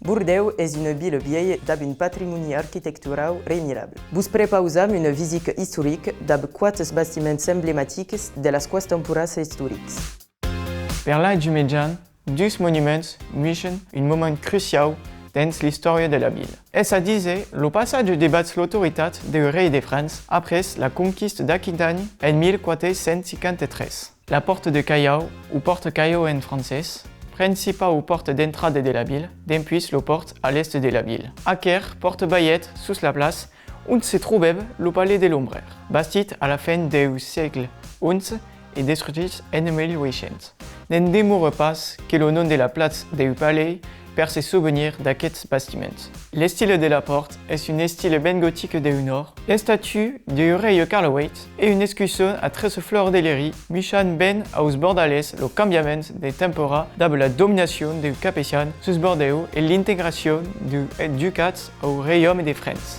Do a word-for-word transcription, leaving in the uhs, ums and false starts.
Bordèu es una vila vièlha dab un patrimòni arquitecturau remirable. Vos prepausam una visita istorica dab quate bastiments emblematics de las quates temporadas istoricas. Per l'Atge Mejan, dus monuments muishan un moment cruciau dens l'istòria de la vila. Es a díser, lo passatge devath l'autoritat deu rei de França après la conquista d'Aquitània en mil quatre cents cinquanta-tres. La pòrta de Calhau, o pòrta Calhau en francés, principau pòrta d'entrada de la vila, dempuish lo pòrt a l'èst de la vila. Aquera pòrta balhèt sus la plaça ont se trobèva lo palais de Lombrèr, bastit a la fin deu sègle onze e destruch en mil uech cents. Ne'n demora pas que lo nom de la plaça deu palais per se sovenir d'aqueth bastiment. L'estil de la pòrta es un estil ben gotic deu nòrd. L'estatu deu rei Carle ueit e un escusson a tres flors de liri muishan ben aus Bordalés lo cambiament de tempora dab la dominacion deu Capecian sus Bordèu e l'integracion deu ducat au reiaume de França.